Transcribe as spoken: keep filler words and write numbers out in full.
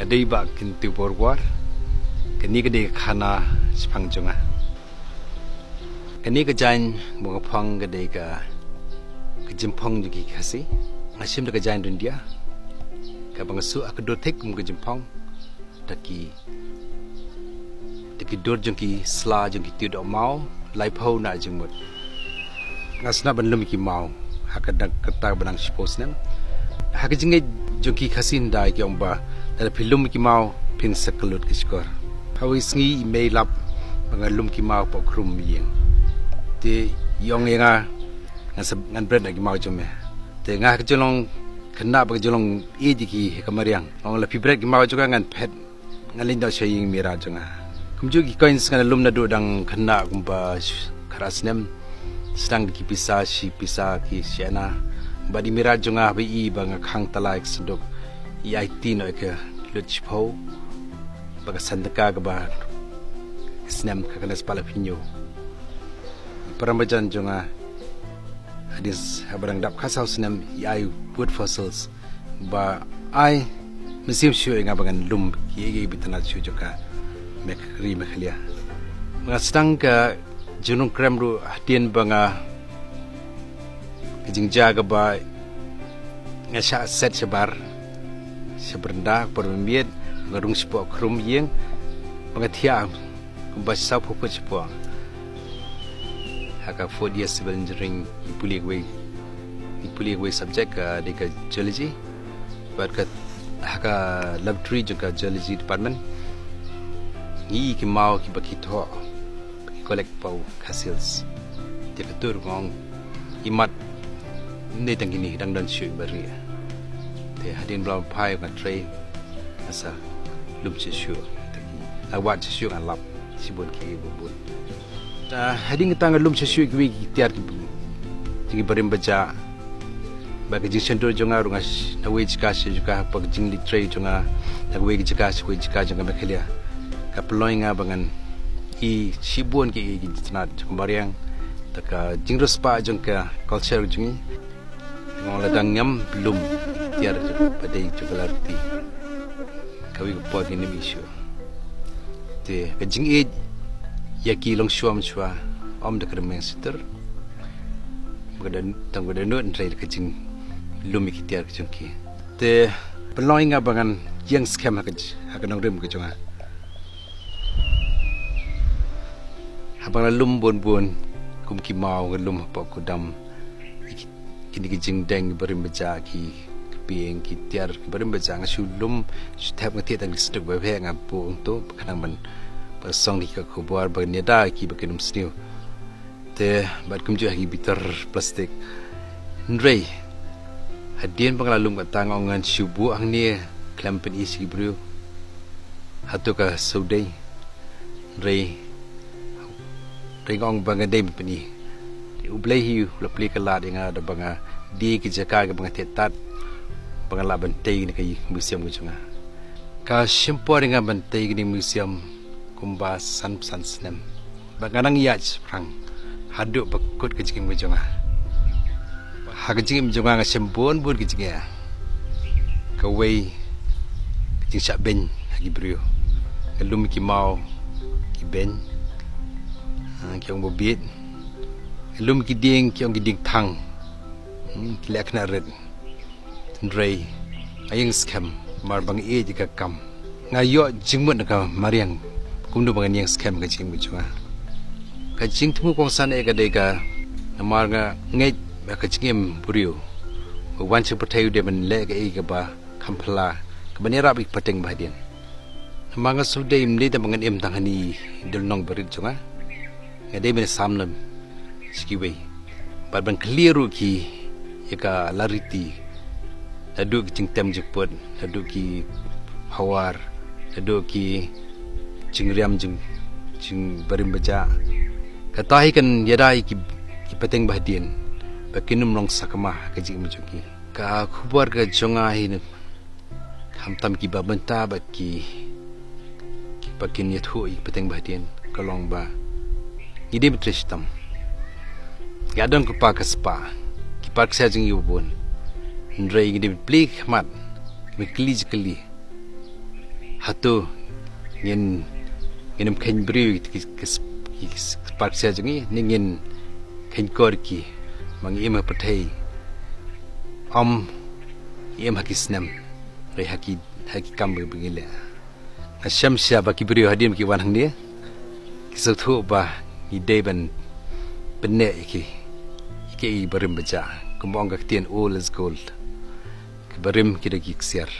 Ka dei Bah Kintu Borwar. Kane ka dei ka khana shaphang jong nga. Kane ka jaiñ ba nga phong ka dei ka, ka jingphong jong ki Khasi. Nga shim da ka jaiñ Ryndia, kaba nga suh ha ka dur thik kum ka jingphong. Da ki, da ki dur jong ki sla jong ki tiew dohmaw, laiphew na jingmut. Nga sngap ban lum ki maw ha ka dang, kata ba dang shiphew snem. Ha ka jingngeit jong ki Khasi Hyndai ki ong ba lada phi lum ki maw phin sa kyllut ka shkor. Hawei sngi i mei i lap ba nga lum ki maw hapoh khrum ïing. Te i ong ïa nga, ngan sa, ngan bret na ki maw jong me. Te nga ha ka jinglong khynnah bad ka jinglong ïeit ïa ki ha ka mariang, ong lada phi bret ki maw jong nga ngan phet, ngan leit noh sha ïing mira jong nga. Kumjuh ki coins nga la lum naduh dang khynnah kumba sh-, khatar snem. Sdang da ki pisa shi pisa ki shi ana. Bad i mira jong nga haba i ba nga khang tala ïa ka synduk, i aiti noh ïa ka lut shiphew bad ka san tyngka kaba snem ka kane spah laiphew hynñiew. I para marjan jong nga hadien s-, haba dang dap khatsaw snem i ai wood fossils ba ai mynsiem shuh ïa nga ba ngan lum kiei kiei ba itynnad shuh jong ka Mekri Meghalaya. Nga sdang ka jingrung krem ruh hadien ba nga, ka jingjia kaba nga shah set shabar sha baranda, ka por ba miet nga rung shapoh khrum ïing ba nga thiah kumba sawphew phut shapoh. Ha ka fourth year civil engineering ngi pule kawei, ngi pule kawei subject ka dei ka geology. Bad ka, ha ka laboratory jong ka geology department ngi ïohi ki maw kiba ki thoh, ba ki collect hapoh Khasi Hills. Te ka tur nga ong i mat ym dei tang kine, dang don shuh iba rieh. Te hadien ba la phai nga trei, nga sa lum shuh shuh. Te nga wad shuh shuh, nga lap shibun kiei bun bun. Ah, hadien kata nga lum shuh shuh kiwei ki tiar ki, ki barim bajah. Bad ka jingsynshar jong nga ruh nga sh-, na kawei ka jaka sha kawei ka jaka, bad ka jingleit trei jong nga na kawei ka jaka sha kawei ka jaka jong ka Meghalaya ka pynlong ïa nga ba ngan ïohi shibun kiei kiei ki jingitynnad jong ka mariang. Da ka jingriewspah jong ka culture jong ngi. Nga ong lada ngam lum ki tiar jong, ba dei jong ka lynti, kawei ka por ngin ym ïohi shuh. Te ka jingïeit ïa ki longshuwa mynshuwa ym da ka rmiang shitur. Ba ka don, tang ba ka don hynrei da ka jinglum ïa ki tiar ka jong ki. Te pynlong ïa nga ba ngan ïeng skhem ha ka j-, ha ka nongrim ka jong nga. Haba nga la lum bun bun kum ki maw, nga lum hapoh kudam, ki, kine ki jingdeng barim bajah, ki, ki pieng, ki tiar barim bajah, nga shu lum, shu thep, nga thied tang ki synduk ba heh, nga buh hangto ba khnang ban, ban song da ki kot khubor ba ngi ïada ïa ki ba kin ym sniew. Te bad kumjuh ha ki bitar plastik. Hynrei hadien ba nga la lum kata nga ong ngan shu buh hangne khlem pyni sha ki briew hato ka sawdei. Hynrei, hynrei nga ong ba nga dei ban pyni. U Blei hi u la plie ka lad ïa nga da ba nga die ki jaka kiba nga thied tad ba nga lah ban tei kane ka museum ka jong nga. Ka shim por ïa nga ban tei kane ka museum kumba san, san snem. Ba nga nang ïaid shaphrang haduh ba kut ka jingim ka jong nga. Ha ka jingim jong nga nga shem bun bun ka jingeh. Kawei ka jingshah beiñ ha ki briew. Nga lum ki maw ki beiñ, ha, ki ong ba bieit. Nga lum ki dieng, ki ong ki dieng thang. Hmm, ki leh khynnah rit. Hynrei nga ïeng skhem namar ba nga ïeit ïa ka kam. Nga ïoh jingmut na ka mariang kumno ba ngan ïeng skhem ka jingim ka jong nga. Ka jingthmu kongsan eh ka dei ka namar nga ngeit ba ka jingim briew, ba u wan sha pyrthei u dei ban leh kaei kaba kham phylla, kaban ïarap ïa ki pateng ba hadien. Namar nga shu dei, ym dei tang ba ngan im tang ha kine ki dulnong barit jong nga. Nga dei ban sam lem sha kiwei bad ban khlieh ruh ki ïa ka lariti, naduh ki jingtem jingput, naduh ki hawar, naduh ki jingriam jing, jingbarim bajah. Kata hi kan ïada ïa ki, ki pateng ba hadien ba kin ym long sakma ha ka jingim jong ki. Ka khubor ka jong nga hi na, khamtam kiba mynta bad ki, kiba kin ïathuh ïa ki pateng ba hadien, ka long ba ngi dei ban trei shitom. Ngi don kyrpad ka spah, ki par ksiar jong ngi ba bun. Hynrei ngi dei ban plie khmat, ban kylli jingkylli. Hato ngin, ngin ym kheiñ briew ki, ki, ki, ki kyrpad ksiar jong ngi, ne ngin kheiñ kor ki, ba ngi im ha pyrthei ym im ha ki snem, hynrei ha ki, ha ki kam ba ngi leh. Nga shem shisha ba ki briew hadien ki wan hangne ki sngewthuh ba ngi dei ban pynneh ïa ki, ïa ki barim ba jah, kumba ong ka ktien old is gold. Ki barim ki dei ki ksiar.